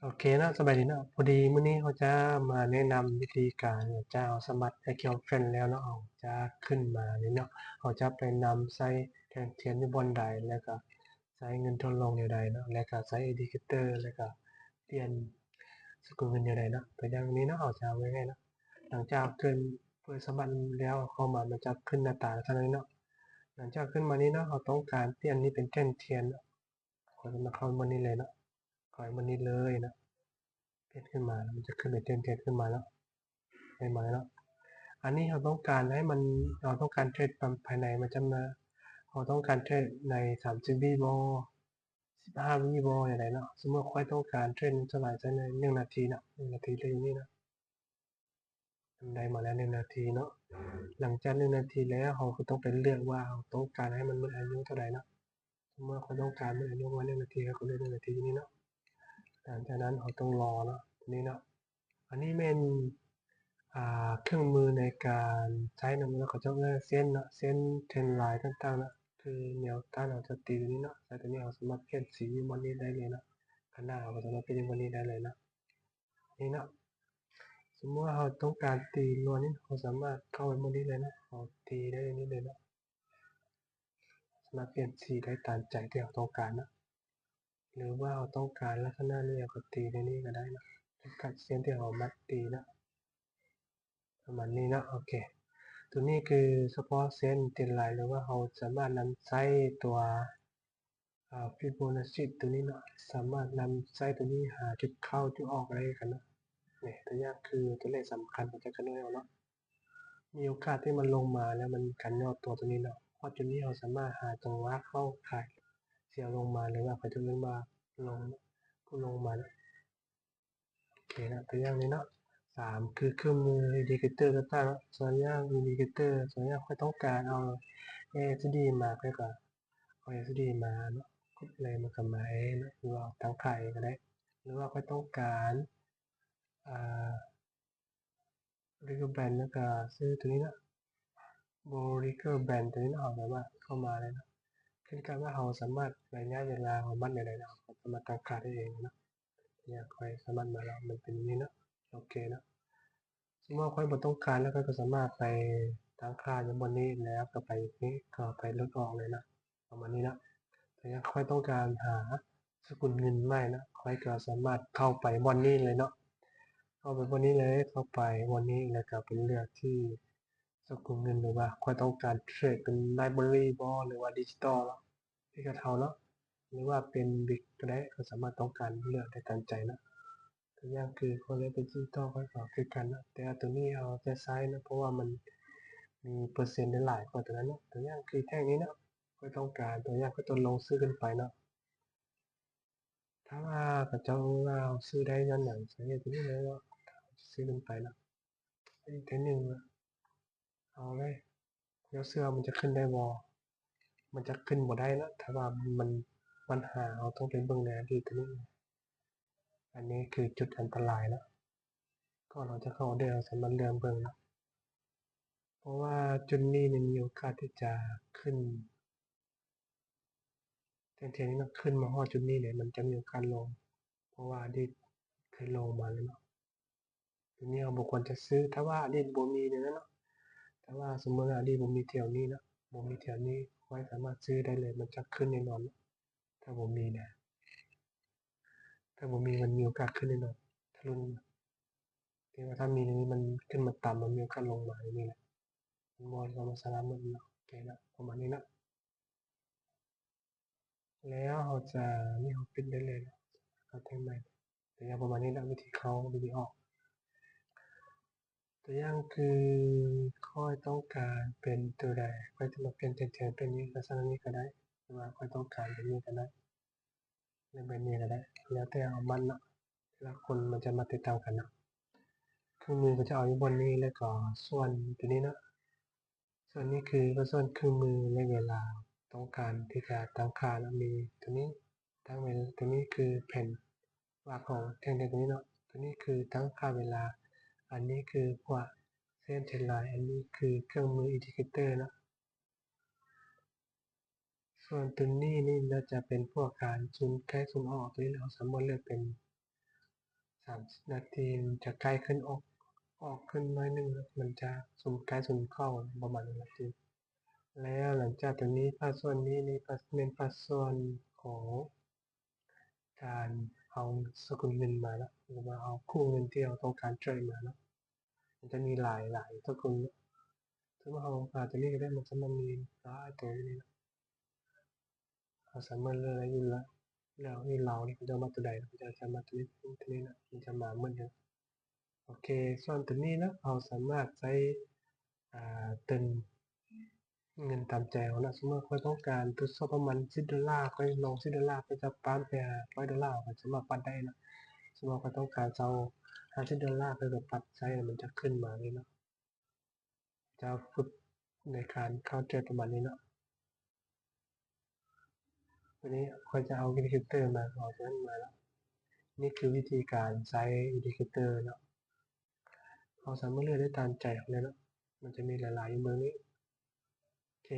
ໂອເຄເນາະ ສະບາຍດີເນາະ. ພໍດີມື້ນີ້ເຮົາຈະມາແນະນຳວິທີການ ຫຼັງຈາກເຮົາສະໝັກ Account Friend ແລ້ວເນາະ ເຮົາຈະຂຶ້ນມານີ້ເນາະ ເຮົາຈະໄປນຳໃຊ້ແທ່ງທຽນຢູ່ບ່ອນໃດ ແລ້ວກະໃຊ້ເງິນທົດລອງແນວໃດເນາະ ແລ້ວກະໃຊ້ Indicator ແລ້ວກະປ່ຽນສະກຸນເງິນແນວໃດເນາະ. ຕົວຢ່າງນີ້ເນາະ ເຮົາຈະເອົາງ່າຍໆເນາະ ຫຼັງຈາກເຮົາຂຶ້ນ ເປີດສະໝັກແລ້ວເຂົ້າມາ ມັນຈະຂຶ້ນໜ້າຕາລັກສະນະນີ້ເນາະ. ຫຼັງຈາກຂຶ້ນມານີ້ເນາະ ເຮົາຕ້ອງການປ່ຽນນີ້ເປັນແທ່ງທຽນເນາະ ຂ້ອຍຈະມາເຂົ້າໝົດນີ້ເລີຍເນາະ ເຂົ້າໝົດນີ້ເລີຍເນາະ. ເຮັດຂຶ້ນມາ ມັນຈະຂຶ້ນເປັນແທ່ງໆຂຶ້ນມາເນາະ ໄດ້ມາເນາະ. ອັນນີ້ເຮົາຕ້ອງການໃຫ້ມັນ ເຮົາຕ້ອງການເທຣດພາຍໃນ ມັນຈະມາ ເຮົາຕ້ອງການເທຣດໃນສາມສິບວິບໍ ສິບຫ້າວິບໍ ແນວໃດເນາະ. ສົມມຸດຂ້ອຍຕ້ອງການເທຣດສ່ວນຫຼາຍໃຊ້ໃນໜຶ່ງນາທີເນາະ ໜຶ່ງນາທີເລີຍນີ້ເນາະ. ໄດ້ມາແລ້ວໜຶ່ງນາທີເນາະ. ຫຼັງຈາກໜຶ່ງນາທີແລ້ວ ເຮົາກໍຕ້ອງໄປເລືອກວ່າເຮົາຕ້ອງການໃຫ້ມັນໝົດອາຍຸເທົ່າໃດເນາະ. ສົມມຸດວ່າຂ້ອຍຕ້ອງການໝົດອາຍຸປະມານໜຶ່ງນາທີ ຂ້ອຍກໍເລືອກໜຶ່ງນາທີຢູ່ນີ້ເນາະ. ຫຼັງຈາກນັ້ນເຮົາຕ້ອງລໍເນາະ ຕົວນີ້ເນາະ. ອັນນີ້ແມ່ນ ອ່າ ເຄື່ອງມືໃນການໃຊ້ນຳ ເຂົາເຈົ້າເອີ້ນເຊນເນາະ ເຊນ ເທຣນລາຍຕ່າງໆເນາະ ຄືແນວຕ້ານເຮົາຈະຕີຕົວນີ້ເນາະ. ໃຊ້ຕົວນີ້ເຮົາສາມາດປ່ຽນສີຢູ່ບ່ອນນີ້ໄດ້ເລີຍເນາະ ຂະໜາດເຮົາກໍສາມາດປ່ຽນຢູ່ບ່ອນນີ້ໄດ້ເລີຍເນາະ. ນີ້ເນາະ ສົມມຸດວ່າເຮົາຕ້ອງການຕີນວນນີ້ ເຮົາສາມາດເຂົ້າໄປໝົດນີ້ເລີຍເນາະ ເຮົາຕີໄດ້ນີ້ເລີຍເນາະ. ສາມາດປ່ຽນສີໄດ້ຕາມໃຈທີ່ເຮົາຕ້ອງການເນາະ ຫຼືວ່າເຮົາຕ້ອງການລັກສະນະນີ້ ເຮົາກໍຕີໃນນີ້ກໍໄດ້ເນາະ ເຂັ້ມຂັດເສັ້ນທີ່ເຮົາມັກຕີເນາະ ປະມານນີ້ເນາະ. ໂອເຄ ຕົວນີ້ຄືສະເພາະເສັ້ນເທຣນລາຍ ຫຼືວ່າເຮົາສາມາດນຳໃຊ້ຕົວ ອ່າ ຟີໂບນັດຊີຕົວນີ້ເນາະ ສາມາດນຳໃຊ້ຕົວນີ້ຫາຈຸດເຂົ້າຈຸດອອກໄດ້ຄືກັນເນາະ. ນີ້ ຕົວຢ່າງຄືຕົວເລກສຳຄັນຂອງຈັກກະໜ່ວຍເຮົາເນາະ ມີໂອກາດທີ່ມັນລົງມາແລ້ວມັນກັນຫຍໍ້ຕົວຕົວນີ້ເນາະ. ຮອດຈຸດນີ້ເຮົາສາມາດຫາຈັງຫວະເຂົ້າຂາຍສ່ຽງລົງມາ ຫຼືວ່າເຂົາຈະເອີ້ນວ່າລົງ ຜູ້ລົງມາເນາະ. ໂອເຄເນາະ ຕົວຢ່າງນີ້ເນາະ ສາມ ຄືເຄື່ອງມື ອິນດິເຄເຕີຕ່າງໆເນາະ. ຕົວຢ່າງອິນດິເຄເຕີ ຕົວຢ່າງຂ້ອຍຕ້ອງການເອົາເອເອັສດີມາ ຂ້ອຍກໍເອົາເອເອັສດີມາເນາະ ກົດເລີຍມັນກໍມາເອງເນາະ ຫຼືວ່າເອົາຕັ້ງຄ່າເອງກໍໄດ້ ຫຼືວ່າຂ້ອຍຕ້ອງການ ອ່າ ບໍລິເກີແບນ ແລ້ວກໍຊື່ຕົວນີ້ເນາະ ບໍລິເກີແບນ ຕົວນີ້ເນາະ ເຮົາສາມາດເຂົ້າມາໄດ້ເນາະ. ຂຶ້ນກັບວ່າເຮົາສາມາດ ໄລຍະເວລາເຮົາມັດແນວໃດເນາະ ເຮົາສາມາດຕັ້ງຄ່າໄດ້ເອງເນາະ. ຢ່າງຂ້ອຍສາມາດມາແລ້ວ ມັນເປັນແບບນີ້ເນາະ ໂອເຄເນາະ. ສົມມຸດວ່າຂ້ອຍບໍ່ຕ້ອງການແລ້ວ ຂ້ອຍກໍສາມາດໄປຕັ້ງຄ່າຢູ່ບ່ອນນີ້ ແລ້ວກໍໄປນີ້ ກໍໄປລົບອອກເລີຍເນາະ ປະມານນີ້ເນາະ. ແຕ່ຖ້າຂ້ອຍຕ້ອງການຫາສະກຸນເງິນໃໝ່ເນາະ ຂ້ອຍກໍສາມາດເຂົ້າໄປບ່ອນນີ້ເລີຍເນາະ ເຂົ້າໄປບ່ອນນີ້ເລີຍ ເຂົ້າໄປບ່ອນນີ້ ແລ້ວກໍໄປເລືອກທີ່ສະກຸນເງິນ ຫຼືວ່າຂ້ອຍຕ້ອງການເທຣດເປັນໄລບຣາຣີບໍ ຫຼືວ່າດິຈິຕອລເນາະ ຄືກັບເຮົາເນາະ ຫຼືວ່າເປັນບິດກໍໄດ້ ເຮົາສາມາດຕ້ອງການເລືອກໄດ້ຕາມໃຈເນາະ. ຕົວຢ່າງຄືຂ້ອຍເລືອກເປັນດິຈິຕອລ ຂ້ອຍກໍຄືກັນເນາະ ແຕ່ວ່າຕົວນີ້ເຮົາຈະໃຊ້ເນາະ ເພາະວ່າມັນມີເປີເຊັນໄດ້ຫຼາຍກວ່າຕົວນັ້ນເນາະ. ຕົວຢ່າງຄືແທ່ງນີ້ເນາະ ຂ້ອຍຕ້ອງການ ຕົວຢ່າງຂ້ອຍຕ້ອງລອງຊື້ຂຶ້ນໄປເນາະ. ຖ້າວ່າເຂົາເຈົ້າວ່າເຮົາຊື້ໄດ້ຍ້ອນຫຍັງ ສາເຫດຕົວນີ້ເລີຍເນາະ ຊື້ຂຶ້ນໄປເນາະ. ອີກເທື່ອໜຶ່ງ ເອົາເລີຍ ເຈົ້າເຊື່ອວ່າມັນຈະຂຶ້ນໄດ້ບໍ່? ມັນຈະຂຶ້ນບໍ່ໄດ້ເນາະ ຖ້າວ່າມັນ ບັນຫາເຮົາຕ້ອງໄປເບິ່ງໃນອະດີດຕົວນີ້. ອັນນີ້ຄືຈຸດອັນຕະລາຍເນາະ ກ່ອນເຮົາຈະເຂົ້າອອເດີ ເຮົາສາມາດເລື່ອນເບິ່ງເນາະ ເພາະວ່າຈຸດນີ້ນີ້ມີໂອກາດທີ່ຈະຂຶ້ນ ແທ່ງທຽນນີ້ເນາະ ຂຶ້ນມາຮອດຈຸດນີ້ເດ ມັນຈະມີໂອກາດລົງ ເພາະວ່າອະດີດເຄີຍລົງມາແລ້ວເນາະ. ຕົວນີ້ເຮົາບໍ່ຄວນຈະຊື້ ຖ້າວ່າອະດີດບໍ່ມີແນວນັ້ນເນາະ ຖ້າວ່າສົມມຸດວ່າອະດີດບໍ່ມີແຖວນີ້ເນາະ ບໍ່ມີແຖວນີ້ ຂ້ອຍສາມາດຊື້ໄດ້ເລີຍ ມັນຈະຂຶ້ນແນ່ນອນເນາະ ຖ້າບໍ່ມີນະ ຖ້າບໍ່ມີມັນມີໂອກາດຂຶ້ນແນ່ນອນ ຖ້າລຸ້ນ ແຕ່ວ່າຖ້າມີນີ້ມັນຂຶ້ນມາຕ່ຳ ມັນມີໂອກາດລົງມານີ້ແຫຼະ ມັນບໍ່ສາມາດຊະນະໝົດເນາະ. ໂອເຄເນາະ ປະມານນີ້ເນາະ. ແລ້ວເຮົາຈະ ນີ້ເຮົາປິດໄດ້ເລີຍເນາະ ເຂົ້າແທ່ງໃໝ່ ຕົວຢ່າງປະມານນີ້ເນາະ ວິທີເຂົ້າ ວິທີອອກ. ຕົວຢ່າງຄືຂ້ອຍຕ້ອງການເປັນຕົວໃດ ຂ້ອຍຈະມາປ່ຽນແທ່ງທຽນເປັນນີ້ ລັກສະນະນີ້ກໍໄດ້ ຫຼືວ່າຂ້ອຍຕ້ອງການເປັນນີ້ກໍໄດ້ ຫຼືແບບນີ້ກໍໄດ້ ແລ້ວແຕ່ເຮົາມັກເນາະ ແຕ່ລະຄົນມັນຈະມັກແຕກຕ່າງກັນເນາະ. ເຄື່ອງມືກໍຈະເອົາຢູ່ບ່ອນນີ້ ແລ້ວກໍສ່ວນຕົວນີ້ເນາະ ສ່ວນນີ້ຄື ກໍສ່ວນເຄື່ອງມືໃນເວລາຕ້ອງການທີ່ຈະຕັ້ງຄ່າເນາະ ມີຕົວນີ້ ຕັ້ງເວລາ ຕົວນີ້ຄືແຜ່ນວາກຂອງແທ່ງທຽນຕົວນີ້ເນາະ ຕົວນີ້ຄືຕັ້ງຄ່າເວລາ ອັນນີ້ຄືພວກເສັ້ນເທຣນລາຍ ອັນນີ້ຄືເຄື່ອງມືອິນດິເຄເຕີເນາະ. ສ່ວນຕົວນີ້ນີ້ໜ້າຈະເປັນພວກການສູນເຂົ້າສູນອອກ ຕົວນີ້ເຮົາສາມາດເລືອກເປັນ ສາມສິບນາທີ ມັນຈະໃກ້ຂຶ້ນອອກ ອອກຂຶ້ນໜ້ອຍໜຶ່ງ ແລ້ວມັນຈະສຸມ ໃກ້ສຸມເກົ້າ ປະມານໜຶ່ງນາທີ. ແລ້ວຫຼັງຈາກຕົວນີ້ ພາກສ່ວນນີ້ ນີ້ພາກ ແມ່ນພາກສ່ວນຂອງການເອົາສະກຸນເງິນມາເນາະ ຫຼືວ່າເອົາຄູ່ເງິນທີ່ເຮົາຕ້ອງການເທຣດມາເນາະ. ມັນຈະມີຫຼາຍ ຫຼາຍສະກຸນເນາະ. ສົມມຸດເຮົາຫາຕົວນີ້ກໍໄດ້ ມັນຈະມາມີຫຼາຍຕົວຢູ່ນີ້ເນາະ. ເຮົາສາມາດເລືອກໄດ້ຢູ່ລະ ເລືອກຢູ່ລາວນີ້ ເຂົາເຈົ້າມັກຕົວໃດ ເຂົາເຈົ້າຈະມັກຕົວນີ້ ຕົວນີ້ນະ ມັນຈະມາໝົດເລີຍ. ໂອເຄ ສ່ວນຕົວນີ້ນະ ເຮົາສາມາດໃຊ້ ອ່າ ເຕີມເງິນຕາມໃຈເຮົານະ. ສົມມຸດຂ້ອຍຕ້ອງການທົດສອບປະມານສິບໂດລາ ຂ້ອຍລອງສິບໂດລາ ຂ້ອຍຈະປັ້ນໄປຫາຮ້ອຍໂດລາ ຂ້ອຍສາມາດປັ້ນໄດ້ນະ. ສົມມຸດຂ້ອຍຕ້ອງການເຊົາຫ້າສິບໂດລາ ຂ້ອຍກໍປັດໃຊ້ ແລ້ວມັນຈະຂຶ້ນມາເລີຍເນາະ. ຈະຝຶກໃນການເຂົ້າເທຣດປະມານນີ້ເນາະ. ວັນນີ້ຂ້ອຍຈະເອົາອິນດິເຄເຕີມາ ເອົາຕົວນັ້ນມາເນາະ. ນີ້ຄືວິທີການໃຊ້ອິນດິເຄເຕີເນາະ. ເຮົາສາມາດເລືອກໄດ້ຕາມໃຈເຮົາເລີຍເນາະ. ມັນຈະມີຫຼາຍໆຢູ່ເບື້ອງນີ້. ໂອເຄ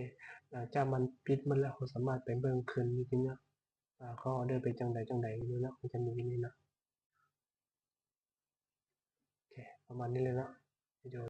ຫຼັງຈາກມັນປິດໝົດແລ້ວ ເຮົາສາມາດໄປເບິ່ງຄືນອີກເນາະ ວ່າເຂົາອອເດີເປັນຈັ່ງໃດຈັ່ງໃດຢູ່ເນາະ. ມັນຈະມີຢູ່ນີ້ເນາະ. ໂອເຄ ປະມານນີ້ເລີຍເນາະ. ວິດີໂອ